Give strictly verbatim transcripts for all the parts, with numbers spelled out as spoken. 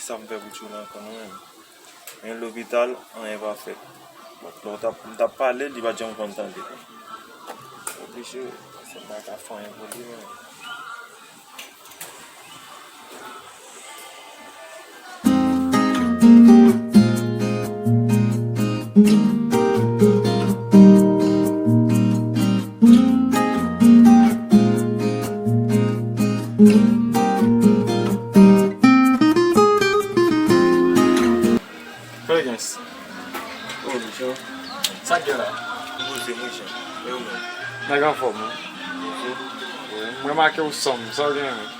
Sa m fè pou tchoul ankò non menm. Men lopital, anyen pa fèt. Bon, lè w t ap, m t ap pale, li pa t janm konn tande. Oblije, se m pa ka fè anyen pou li menm. Felgens. Oh, Michel. Sa k gen la? Poze, monchè. E ou menm? Nèg anfòm, wi. Wi, m remake w sonm. Sa w gen menm?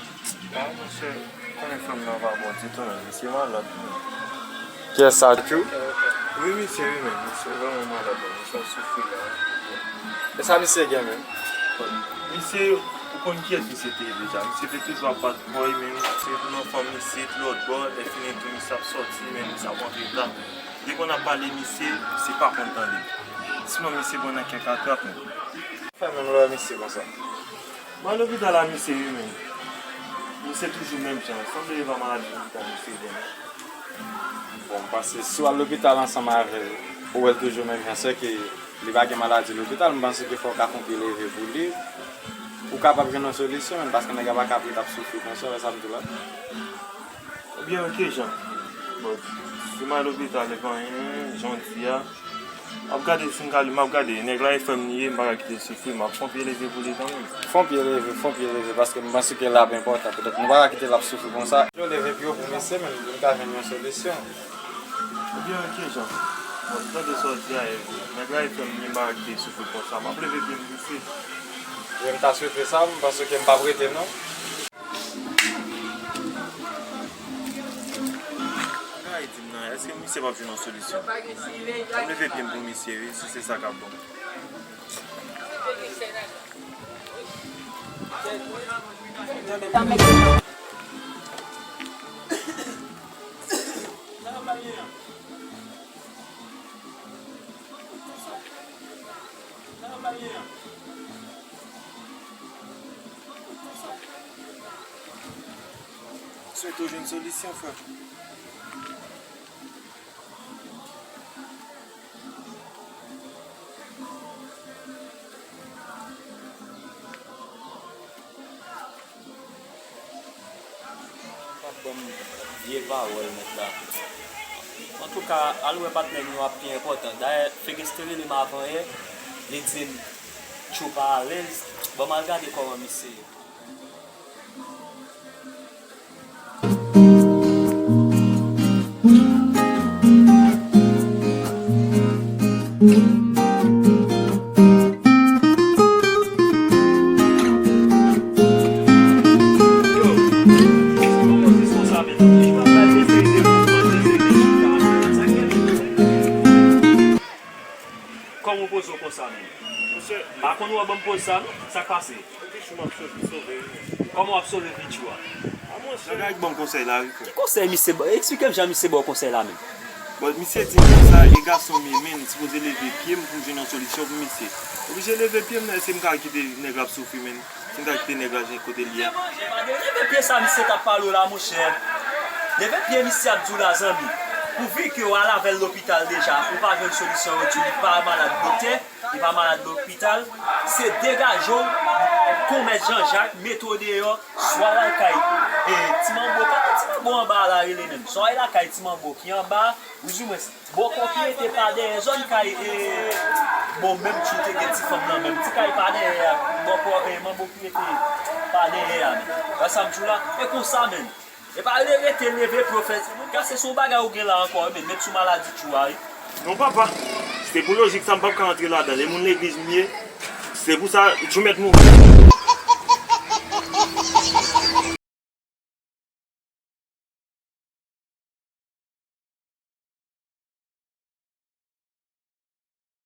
Ah, monchè, konnen fanm nan pa bon ditou, menm. Misye malad, menm. Kiyès sa, Tchou? Wi, misye, wi, menm. Misye vrèman malad, menm. Misye ap soufri la. E sa misye gen, menm? Misye, ou konn kiyès misye te ye deja. Misye te toujou ap bat bòy, menm. Se nan fanm isit, lòt bò, lè fini tou, misye ap sòti, menm. Misye ap antre ta. Depi w ap pale misye, misye pa konn tande. Sinon, misye pran nan kèk atrap, menm. Fè menm lè w wè misye konsa. Mwen lopital la, misye, wi, menm. Misye toujou menm jan. Sanble e pa maladi lopital misye gen. Bon, m panse si w al lopital ansanm avè l, ou wè l toujou menm jan, sèke li pa gen maladi lopital, m panse ke fò w ka fè yon pye leve pou li. Ou kapab jwenn yon solisyon, menm, paske nèg la pa ka ret ap soufri konsa, wè sa m di w la. Ebyen, oke, Jan. Bon, si m al lopital, e pa anyen, jan w di a. M ap gade si m ka, m ap gade. Nèg la, e frè m li ye, m pa ka kite l soufri, m ap fè yon pye leve pou li kanmenm. Fè yon pye leve, fè yon pye leve, paske m panse ke l ap enpòtan. Petèt nou pa ka kite l ap soufri konsa. Yo leve pye w pou misye, menm, pou n ka jwenn yon solisyon. Ebyen, oke, Jan. Bon, tande sa w di a, e, nèg la, e frè m li ye, m pa ka kite l soufri konsa. M ap leve pye m pou misye. Wi, m ta swete sa, m panse ke m p ap rete, non. Bagay di m nan, èske misye p ap jwenn yon solisyon? M leve pye m pou misye, wi, si se sa k ap bon. Swete w jwenn solisyon, frè. Pap ban m vye pawòl nèt la. Antouka, al wè patnè nou ap pi enpòtan. Dayè, Fegens te rele m avan yè, li di m Tchou pa alèz. Ban m al gade kòman misye ye. Kòman w poze w konsa menm? Monchè, pa konn ou ap ban m poz sa non. Sa k pase? Pichou m ap sove, sove wi. Kòman w ap sove Pichou a? A monchè, nèg la ki ban m konsèy la wi frè. Ki konsèy misye ba? Eksplike m jan misye ba w konsèy la menm. Bon, misye di m konsa, e gason m ye, men, m sipoze leve pye m pou m jwenn yon solisyon pou misye. Oblije leve pye m, èske m ka kite nèg la ap soufri, men? Si m ka kite nèg la jwenn kote l ye a. Leve pye sa misye t ap pale w la, monchè. Leve pye misye ap di w la, zanmi. Pouvi ke w al avè l lopital deja, ou pa jwenn solisyon, yo di w li pa malad doktè. Li pa malad lopital, se degaje w, konmèt Jan Jak, mete w deyò, swa w al kay, e, Ti Manbo, pa gen Ti Manbo anba a la rele menm, swa w al lakay Ti Manbo ki anba a, ouzimwens, bòkò ki rete pa dèyè zòn kay, e, bon, menm Tchou te gen ti fanm nan menm, ti kay pa dèyè a, bòkò, e, Manbo ki rete pa dèyè a menm. Wè sa m di w la? E konsa menm. Epa rete leve pye w fè. Gade se yon bagay ou gen la ankò wi, men met sou maladi Tchou a wi. Non papa, se pou lojik sa m p ap ka antre ladan l, e moun legliz m ye. Se pou sa Tchou mèt mouri.